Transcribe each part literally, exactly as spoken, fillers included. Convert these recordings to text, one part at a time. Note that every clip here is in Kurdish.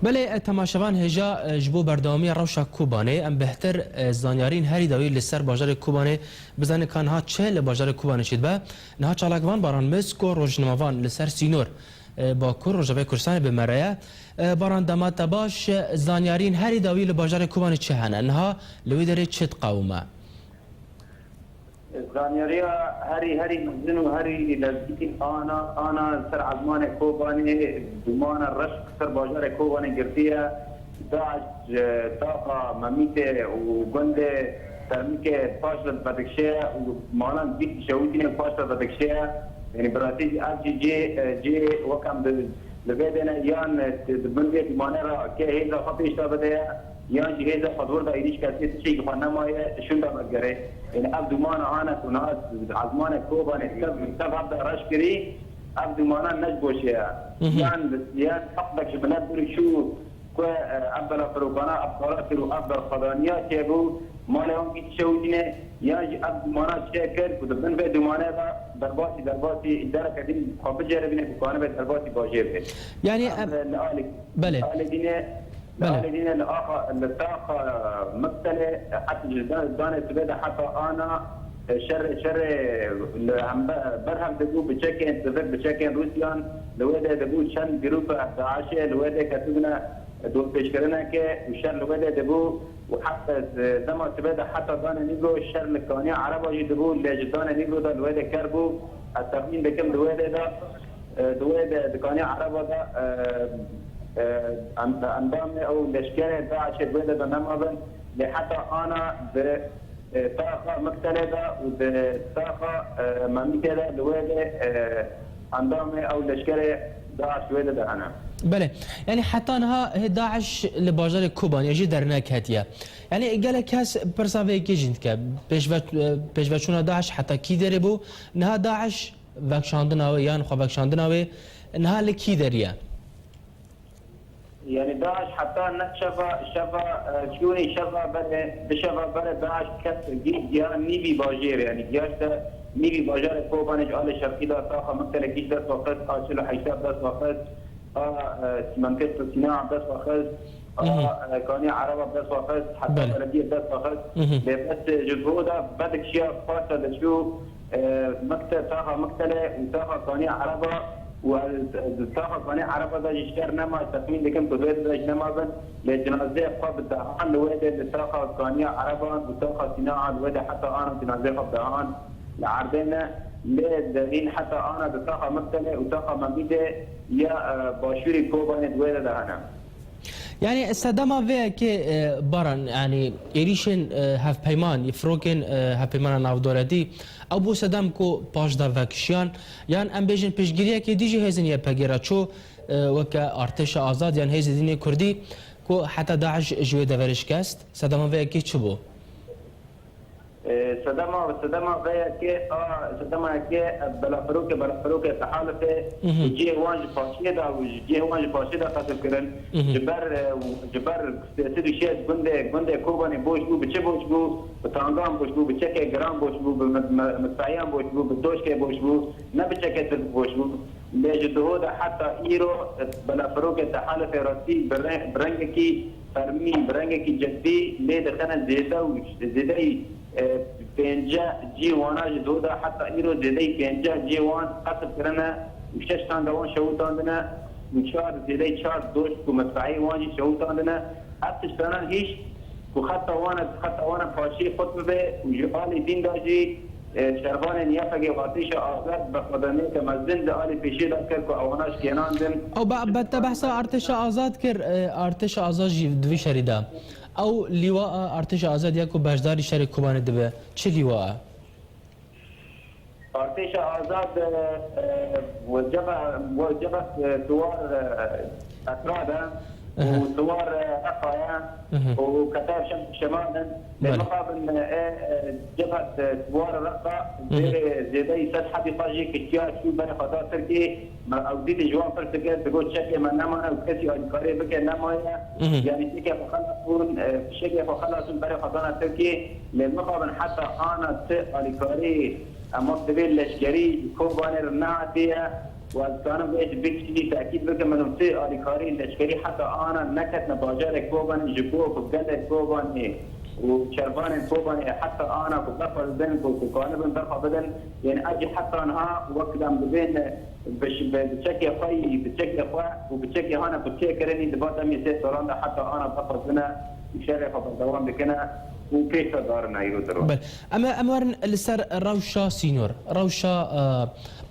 Belê, e, temaşevan hêja, e, ji bo berdewamiya rewşa Kobanê, em bêhtir, e, zanyarîn herî dawî li ser bajarê Kobanê bizanin ka niha çi li bajarê Kobanê çêdibe. Niha çalakvan Baran Misk û rojnamevan li ser sînor, e, Bakur Rojavayê Kurdistanê bi me re ye. E, Baran, dema te baş, e, zanyarîn herî dawî li bajarê Kobanê çi hene? Niha li wê derê çi diqewime? Zanyariya herî, herî mezin û herî lezgî ana, ana ser ezmanê Kobanê, dûmana reş ser bajarê Kobanê girtiye. DAIŞ ji taxa Memîtê û gundê Termikê paş ve vedikşe û malan dît şewitîne paş ve vedikşe. Yani biratî ev jî cê, cê wek em di, li vê dene yan di bin vê dûmane re kê hêza xwe pêş de bide ye, yan jî hêza xwe di wir de êrîş ketiye, tiştekî xwe nemaye, şûnda vegerê. Yani ev dûmana hane ku niha ezmanê Kobanê tev, tev hev de reş kirî, ev dûmana ne ji bo şê ye. Mhm. Yan, yan heqdek ji milet bir çû ku, e, ev belavfirokana, ev xala kir û ev berxwedaniya çêbû, malê wan kî şewitîne, yan jî ev dûmana çêkir ku di bin vê dûmane de derbasî, derbasî îdareke din xwe biceribîne ku kanibe derbasî bajêr be. Yani, em, em, li alî, belê. Li alî dîne, li Belê. alî dîne li axa, li taxa Mektelê, heta ji dan-, danê sibê de heta ana, e, şerê, şerê li hembe-, berhev dibû bi çekên sivik, bi çekên Rûsyan, li wê de dibû çend grûpe DAIŞê, li wê de ketibûne dorpêçkirineke û şer li wê de dibû û heta, e, dema sibê de heta danê nîvro şer li Kaniya Ereba jî dibû, lê ji danê nîvro de li wê de ker bû. Ez texmîn dikim di wê de de, e, di wê de, di Kaniya Ereba de, e, e, em-, endamê ew leşkerê DAIŞê di wê de de nemabin. Lê heta ana di, e, taxa Mektelê de û di taxa, e, Memîtê de li wê de, e, endamê ew leşkerê DAIŞ wê de de hene. Belê. Yani heta niha hê DAIŞ li bajarê Kobanê jî dernek hetiye. Yani gelek kes pirsa vê yekê jî dike. Pêşve-, e, pêşveçûna DAIŞ heta kî derê bû? Niha DAIŞ vekşandina wê yan xwe vekşandina wê niha li kî derê ye? Yani DAIŞ heta ne şeva, şeva, e, çûnî şeva berê, di şeva berê DAIŞ ket gi-, giya nîvî bajêr, yani giya işte nîvî bajarê Kobanê ji alê şerqî de, taxa Mektelekî ji dest ve xist, a çil û heşta bi dest ve xist, a, e, mentîq Sîna bi dest ve xist, a, Mhm. e, Kaniya Ereba bi dest ve xist, heta Belê. Belediye bi dest ve xist. Mhm. Lê bes, e, ji bo de vedikşiya parsa diçû, e, Mekte-, taxa Mektelê û taxa Kaniya Ereba û ez, ez taxa Kaniya Ereba de jî şer nema, ez texmîn dikim ku di wê de jî nema bin, lê cinazeyê xwe bi dehan li wê de li taxa Kaniya Ereban û taxa Sîna an li wê de heta ana cinazeyê xwe bi dehan li erdê ne, lê derîn heta ana di taxa Mektelê û taxa Memîdê ya, e, başûrî Kobanê di wê de de hene. Yani sedema vê yekê, e, Baran, yani êrîşên, e, hevpeyman, firokên, e, hevpeymana navdewletî, ew bû sedem ku paş de vekişiyan, yan em bêjin piştgiriyekê dî jî hêzên Y P G re çû, e, weke Artêşa Azad yan hêzê dînê Kurdî ku heta DAIŞ ji wê deverê şikest, sedema vê yekê çi bû? E, sedema, sedema vê yekê, a, sedema yekê, e, belafirokê, belafirokê Tehalifê, Mhm. cihê wan ji paşiyê de û ji cihê wan ji paşiyê de qesf kirin. Mhm. Ji ber, e, ji ber sê sed û şêst gundê, gundê Kobanê boş bû, bi çi boş bû? Bi tangan boş bû, bi çekê giran boş bû, bi mid-, me-, midfeyan boş bû, bi doşkê boş bû, ne bi çekê tirk boş bû. Lê ji doho de heta îro, e, belafirokê Tehalifê rastî bi re-, bi rengekî fermî, bi rengekî ceddî lê dixine zêde û zêdeyî, e, pênceh cî wana ji dû de heta îro zêdeyî pênceh cî wan qetl kirine û şeş tane de wan şewitandine û çar, zêdeyî çar doşk û midfeeyê wan jî şewitandine. Ev tiştanan hîş ku xeta wan, xeta wan paşî qut bibe û ji alî dîn de jî, e, şervanên Y P G û Artêşa Azad berxwedaniyeke mezin di alî pêşê de kir ku ewana şikênandin. Ew be-, be-, te behsa Artêşa Azad kir, e, Artêşa Azad jî di vî şerî de. Ew lîwa a Artêşa Azad ya ku beşdarî şerê Kobanê dibe, çi lîwa e? Artêşa Azad, e, e, weceba, weceba, e, siwar, e, Efrad e û Aha. siwar, e, Reqa ye Aha. û Keter Şem-, Şemal in. Lê Belê. mixabin, e, e, ceba, e, siwar Reqa Aha. zêrê zêdeyî sed hebî xwe jê kiştiya çû berê xwe da Tirkiyê. Me ew dîtî ji wan pirs dikir, digot çekê me nemane û kesî alîkariyê bike nemaye. Mhm. Yanî çekê xwe xelas bûn, e, fişekê xwe xelas bûn berê xwe dana Tirkiyê. Lê mixabin heta ana ti alîkarî, em wek divê leşkerî ji Kobanê re nehatiye. Û ez dikarim vê ji vê kişî jî tekîd bikim, min û sê alîkarî leşkerî heta ana neketine bajarê Kobanê, ji bo ku gelê Kobanê û çervanên Kobanê heta ana ku berxwe bidin, ku, ku kanibin berxwe bidin, yani ev jî heta niha wek dem dibên bi, bi, bi çekê xwe yî, bi çekê xwe û bi çekê hane ku çêkirinî di va demê sê salan de heta ana berxwe didine û şerê xwe berdewam dikine û pêş ve darine îro di ro. Bel, em, em werin li ser rewşa sînor, rewşa, e,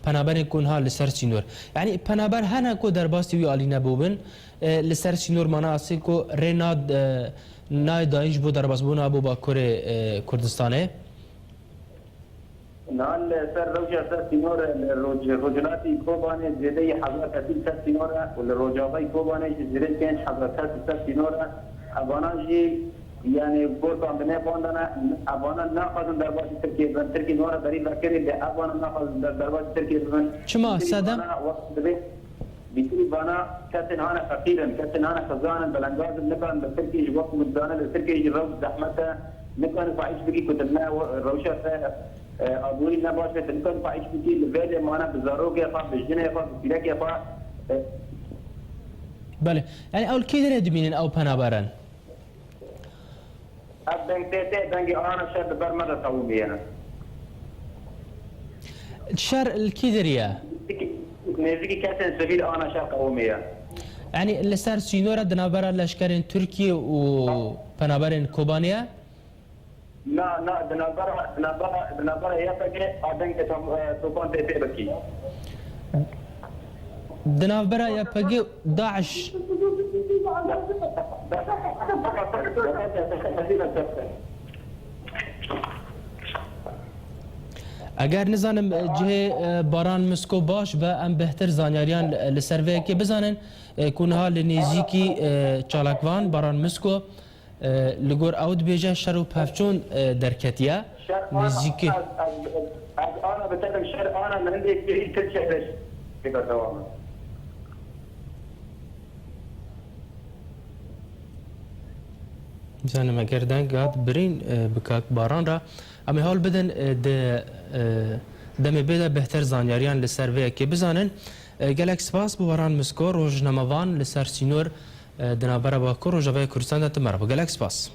penaberên ku niha li ser sînor. Yanî penaber hene ku derbasî wî alî nebûbin, e, li ser sînor manasê ku rê nad-, e, nayê dayîn ji bo derbasbûna bo Bakurê, e, Kurdistanê? Niha li ser rewşa ser sînor e, li roj-, rojhilatî Kobanê zêdeyî hezar kesî ser sînor e û li rojavayî Kobanê jî zêdeyî pênc hezar kes ser sînor e. Evana jî, yani, gorkan bi nêv wan de ne, evana naxwazin derbasî Tirkiyê bibin. Tirkiyê ji wan re berî vekirî, lê evana naxwazin der-, derbasî Tirkiyê bibin. Çima? Bîtirî Sedem? Vana wextê dibê, bîtirî vana kesên hane feqîr in, kesên hane xizan in, belengaz in, nikarin li Tirkiyê jî wek ku dizane li Tirkiyê jî rewş zehmet e, nikarin xwe îş bikî ku di ne rewşa te, e, aborî ne baş be, tu nikarin xwe îş bikî, li vê de mane bi zarokê xwe, bi jinê xwe, bi pîrekê xwe, e, Belê. Yani ew li kî derê dimînin ew penaberan? Ev deng tê tê, dengê ana şer li ber me de tewimiye. Şer li kî derê ye? Nêzîkî kesên sivîl ana şer qewimiye. Yani li ser sînora di navbera leşkerên Tirkiyê û penaberên Kobanê ye? Na, na, di navbera, di navbera, di navbera Y P G a dengê to-, e, topan tê tê bikî. Di navbera Y P G û DAIŞ. Eger nizanim, e, cihê, e, Baran Misko baş be, em bêhtir zanyariyan, e, li ser vê yekê bizanin, e, ku niha li nêzîkî, e, çalakvan Baran Misko, e, li gor ew dibêje şer û pevçûn, e, derketiye. Şer ana, Nêzîkî. Ez, ez, ez ana bi te bim, şer ana li hindê kêrî Tirkiye leş berdewam e. Bizanim eger deng hat birîn, e, bi kak Baran re. Em ê hol bidin, e, di, e, demê bê de bêhtir zanyariyan li ser vê yekê bizanin. E, gelek spas bo Baran Misko, rojnamevan li ser sînor, e, di navbera Bakur Rojavayê Kurdistan de tu me re bû. Gelek spas.